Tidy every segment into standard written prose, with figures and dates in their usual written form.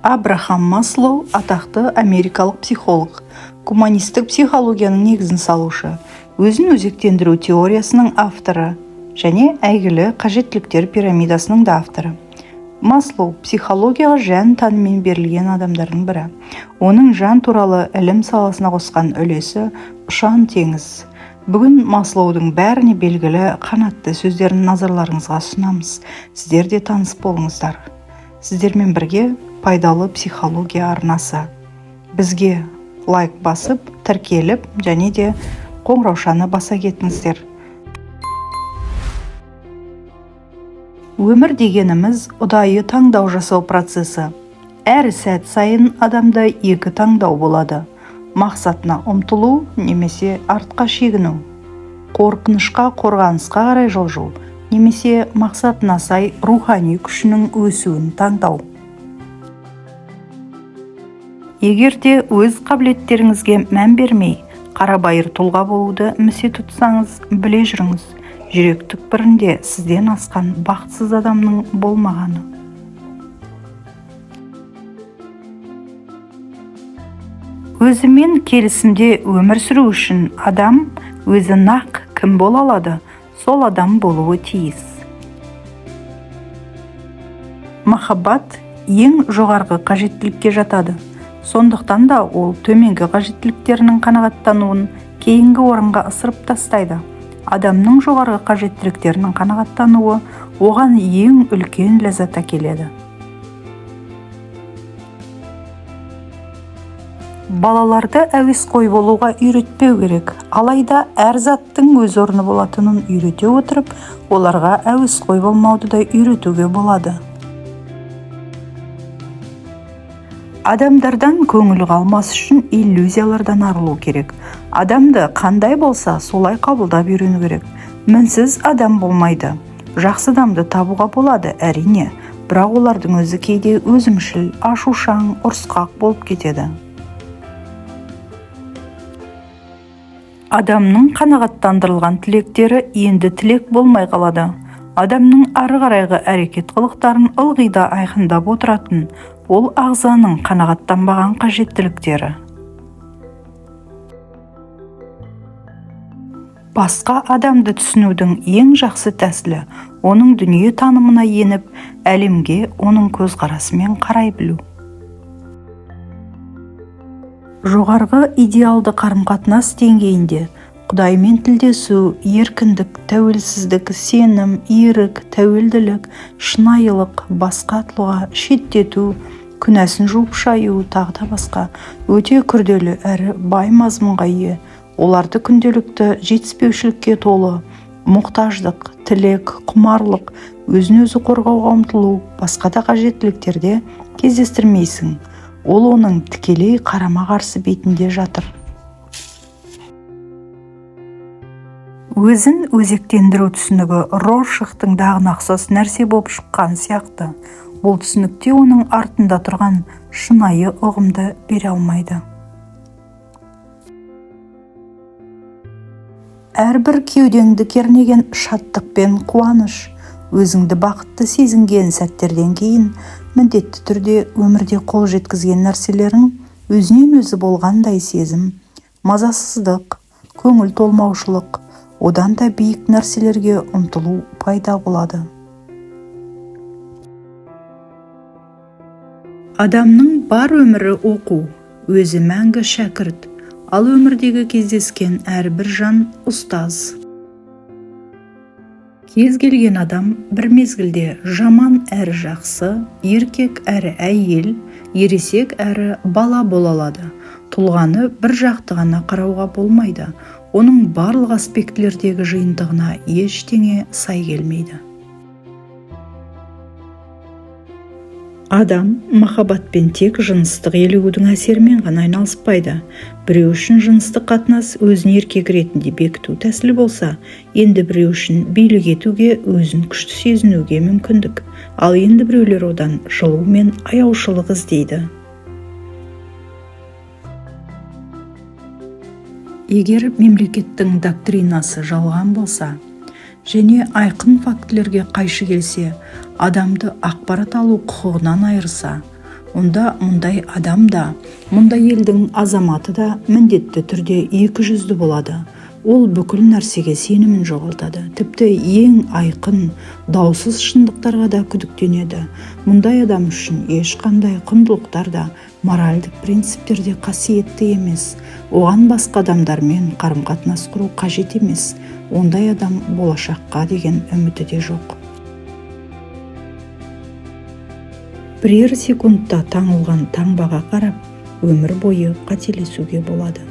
Абрахам Маслоу атақты америкалық психолог, гуманистік психологияның негізін салушы, өзін өзектендіру теориясының авторы және әйгілі қажеттіліктер пирамидасының да авторы. Маслоу психологияға жан-тәнімен берілген адамдардың бірі. Оның жан туралы ілім саласына қосқан үлесі ұшан-теңіз. Бүгін Маслоудың бәріне белгілі қанатты сөздерін назарларыңызға ұсынамыз. Сіздер де таныс болыңыздар. Сіздермен бірге пайдалы психология арнасы. Бізге лайк басып, тіркеліп және де қоңыраушаны баса кетіңіздер. Өмір дегеніміз ұдайы таңдау жасау процесі. Әр сәт сайын адамда екі таңдау болады. Мақсатына ұмтылу немесе артқа шегіну. Қорқынышқа, қорғанысқа қарай жылжу немесе мақсатына сай рухани күшінің өсуін таңдау. Егер де өз қабілеттеріңізге мән бермей, қарабайыр тұлға болуды місе тұтсаңыз, біле жүріңіз, жүрек түкпірінде сізден асқан бақытсыз адамның болмағаны. Өзімен келісімде өмір сүру үшін адам өзі нақ кім бола алады, сол адам болуы тиіс. Махаббат ең жоғарғы қажеттілікке жатады. Сондықтан да ол төменгі қажеттіліктерінің қанағаттануын кейінгі орынға ысырып тастайды. Адамның жоғарғы қажеттіліктерінің қанағаттануы оған ең үлкен ләззат әкеледі. Балаларды әуесқой болуға үйретпеу керек. Алайда әр заттың өз орны болатынын үйрете отырып, оларға әуесқой болмауды да үйретуге болады. Адамдардан көңіл қалмас үшін иллюзиялардан арылу керек. Адамды қандай болса, солай қабылдап үйрену керек. Мінсіз адам болмайды. Жақсы адамды табуға болады, әрине, бірақ олардың өзі кейде өзімшіл, ашушаң, ұрысқақ болып кетеді. Адамның қанағаттандырылған тілектері енді тілек болмай қалады. Адамның ары қарайғы әрекет қылықтарын ылғи да айқындап отыратын ол ағзаның қанағаттанбаған қажеттіліктері. Басқа адамды түсінудің ең жақсы тәсілі оның дүние танымына еніп, әлемге оның көзқарасымен қарай білу. Жоғарғы идеалды қарым-қатынас деңгейінде Құдаймен тілдесу, еркіндік, тәуелсіздік, сенім, ерік, тәуелділік, шынайылық, басқа тұлға, шеттету, күнәсін жуып шаю, тағы да басқа өте күрделі әрі бай мазмұнға ие. Оларды күнделікті жетіспеушілікке толы мұқтаждық, тілек, құмарлық, өзін-өзі қорғауға ұмтылу, басқа да қажеттіліктерде кездестірмейсің. Ол оның тікелей қарама-қарсы бетінде жатыр. Өзін өзектендіру түсінігі Роршахтың дағына ұқсас нәрсе болып шыққан сияқты. Бұл түсінікте оның артында тұрған шынайы ұғымды бере алмайды. Әрбір кеудеңді кернеген шаттық пен қуаныш, өзіңді бақытты сезінген сәттерден кейін міндетті түрде өмірде қол жеткізген нәрселерің өзінен өзі болғандай сезім, мазасыздық, көңіл толмаушылық, одан да биік нәрселерге ұмтылу пайда болады. Адамның бар өмірі оқу, өзі мәңгі шәкірт, ал өмірдегі кездескен әрбір жан ұстаз. Кез келген адам бір мезгілде жаман әрі жақсы, еркек әрі әйел, ересек әрі бала бола алады. Тұлғаны бір жақты ғана қарауға болмайды. Оның барлық аспектілердегі жиынтығына ештеңе сай келмейді. Адам махаббатпен тек жыныстық елігудің әсерімен ғана айналыспайды. Біреу үшін жыныстық қатынас өзін еркек ретінде бекіту тәсілі болса, енді біреу үшін билік етуге, өзін күшті сезінуге мүмкіндік. Ал енді біреулер одан жылу мен аяушылық іздейді. Егер мемлекеттің доктринасы жалған болса және айқын фактілерге қайшы келсе, адамды ақпарат алу құқығынан айырса, Онда мұндай адам да, мұндай елдің азаматы да міндетті түрде екі жүзді болады. Ол бүкіл нәрсеге сенімін жоғалтады, тіпті ең айқын, даусыз шындықтарға да күдіктенеді. Мұндай адам үшін ешқандай құндылықтар да, моральдық принциптер де қасиетті емес. Оған басқа адамдармен қарым-қатынас құру қажет емес. Ондай адам болашаққа деген үміті де жоқ. Бірер секундта таңылған таңбаға қарап, өмір бойы қателесуге болады.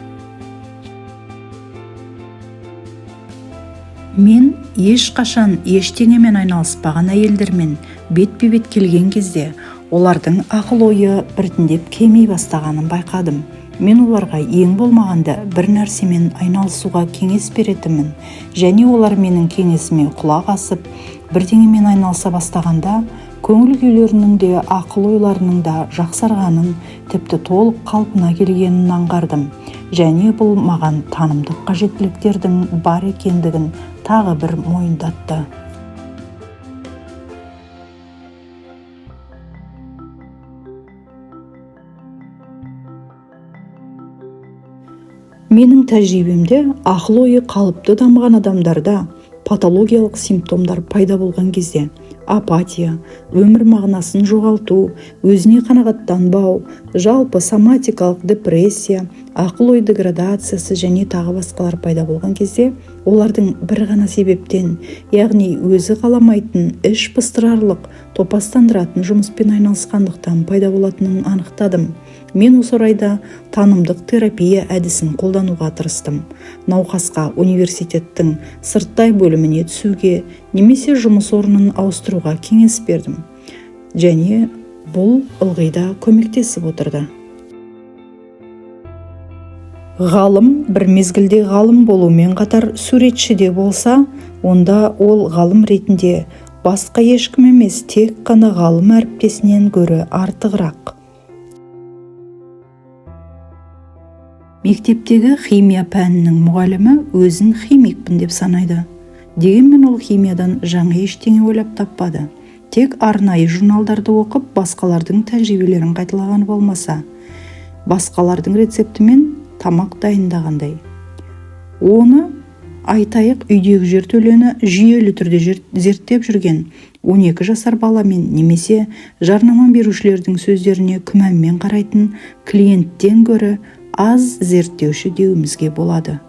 Мен ешқашан ештеңемен айналыспаған әйелдермен бетпе-бет келген кезде, олардың ақыл-ойы біртіндеп кеми бастағанын байқадым. Мен оларға ең болмағанда бір нәрсемен айналысуға кеңес беретінмін және олар менің кеңесіме құлақ асып, бірдеңемен айналыса бастағанда, көңіл күйлерінің де, ақыл-ойларының да жақсарғанын, тіпті толық қалпына келгенін аңғардым. Және бұл маған танымдық қажеттіліктердің бар екендігін тағы бір мойындатты. Менің тәжірибемде ақыл-ойы қалыпты дамыған адамдарда патологиялық симптомдар пайда болған кезде апатия, өмір мағынасын жоғалту, өзіне қанағаттанбау, жалпы соматикалық депрессия, ақыл-ой деградациясы және тағы басқалар пайда болған кезде, олардың бір ғана себептен, яғни өзі қаламайтын, іш пыстырарлық, топастандыратын жұмыспен айналысқандықтан пайда болатынын анықтадым. Мен осы орайда танымдық терапия әдісін қолдануға тырыстым. Науқасқа университеттің сырттай бөліміне түсуге немесе жұмыс орнын ауыстыруға кеңес бердім. Және бұл ылғи да көмектесіп отырды. Ғалым бір мезгілде ғалым болумен қатар суретші де болса, онда ол ғалым ретінде басқа ешкім емес, тек қана ғалым әріптесінен гөрі артығырақ. Мектептегі химия пәнінің мұғалімі өзін химикпін деп санайды. Дегенмен ол химиядан жаңа ештеңе ойлап таппады. Тек арнайы журналдарды оқып, басқалардың тәжірибелерін қайталаған болмаса, басқалардың рецептімен тамақ дайындағандай. Оны айтайық, үйдегі жертөлені жүйелі түрде зерттеп жүрген 12 жасар баламен немесе жарнама берушілердің сөздеріне күмәнмен қарайтын клиенттен гөрі аз зерттеуші деуімізге болады.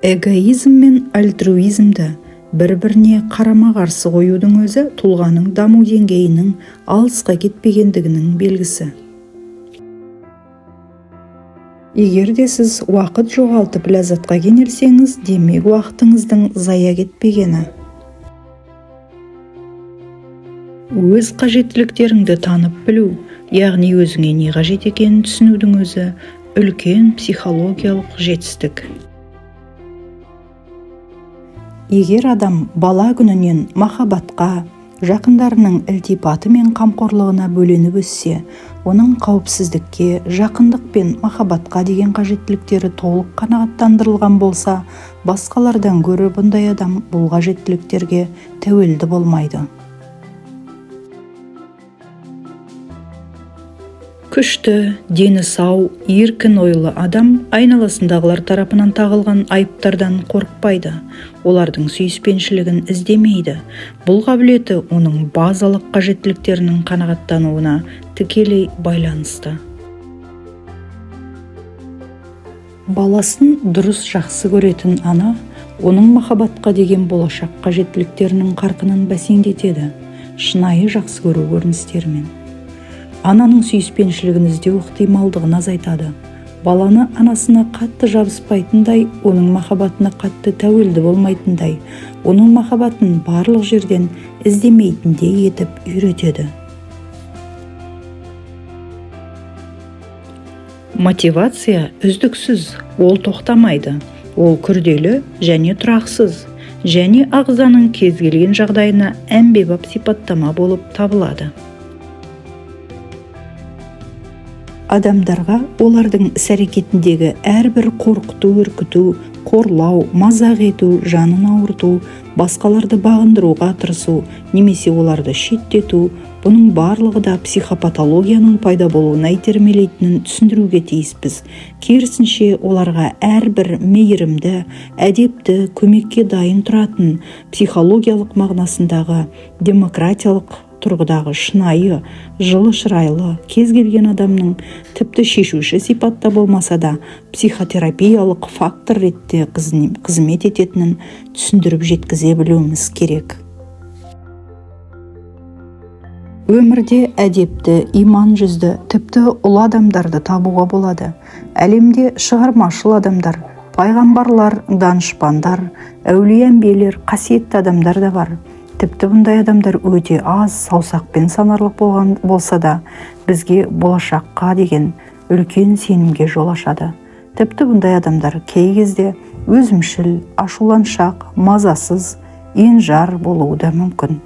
Эгоизм мен альтруизмді бір-біріне қарама-қарсы қоюдың өзі тұлғаның даму деңгейінің алысқа кетпегендігінің белгісі. Егер де сіз уақыт жоғалтып ләззатқа кенелсеңіз, демек уақытыңыздың зая кетпегені. Өз қажеттіліктеріңді танып білу, яғни өзіңе не қажет екенін түсінудің өзі үлкен психологиялық жетістік. Егер адам бала күнінен махаббатқа, жақындарының ілтипаты мен қамқорлығына бөленіп өссе, оның қауіпсіздікке, жақындық пен махаббатқа деген қажеттіліктері толық қанағаттандырылған болса, басқалардан гөрі бұндай адам бұл қажеттіліктерге тәуелді болмайды. Күшті, дені сау, еркін ойлы адам айналасындағылар тарапынан тағылған айыптардан қорықпайды, олардың сүйіспеншілігін іздемейді. Бұл қабілеті оның базалық қажеттіліктерінің қанағаттануына тікелей байланысты. Баласын дұрыс жақсы көретін ана оның махаббатқа деген болашақ қажеттіліктерінің қарқынын бәсеңдетеді, шынайы жақсы көру көріністерімен. Ананың сүйіспеншілігін іздеу ықтималдығын азайтады. Баланы анасына қатты жабыспайтындай, оның махаббатына қатты тәуелді болмайтындай, оның махаббатын барлық жерден іздемейтіндей етіп үйретеді. Мотивация үздіксіз, ол тоқтамайды, ол күрделі және тұрақсыз, және ағзаның кез келген жағдайына әмбебап сипаттама болып табылады. Адамдарға олардың іс-әрекетіндегі әрбір қорқыту, үркіту, Қорлау, мазақ ету, жанын ауырту, басқаларды бағындыруға тырысу немесе оларды шеттету – бұның барлығы да психопатологияның пайда болуына итермелейтінін түсіндіруге тиіспіз. Керісінше, оларға әрбір мейірімді, әдепті, көмекке дайын тұратын, психологиялық мағынасындағы демократиялық тұрғыдағы шынайы, жылы шырайлы кез келген адамның, тіпті шешуші сипатта болмаса да, психотерапиялық фактор ретінде қызмет ететінін түсіндіріп жеткізе білуіміз керек. Өмірде әдепті, иман жүзді, тіпті ұлы адамдарды табуға болады. Әлемде шығармашыл адамдар, пайғамбарлар, данышпандар, әулие әмбиелер, қасиетті адамдар да бар. Тіпті бұндай адамдар өте аз, саусақпен санарлық болған болса да, бізге болашаққа деген үлкен сенімге жол ашады. Тіпті бұндай адамдар кей кезде өзімшіл, ашуланшақ, мазасыз, енжар болуы да мүмкін.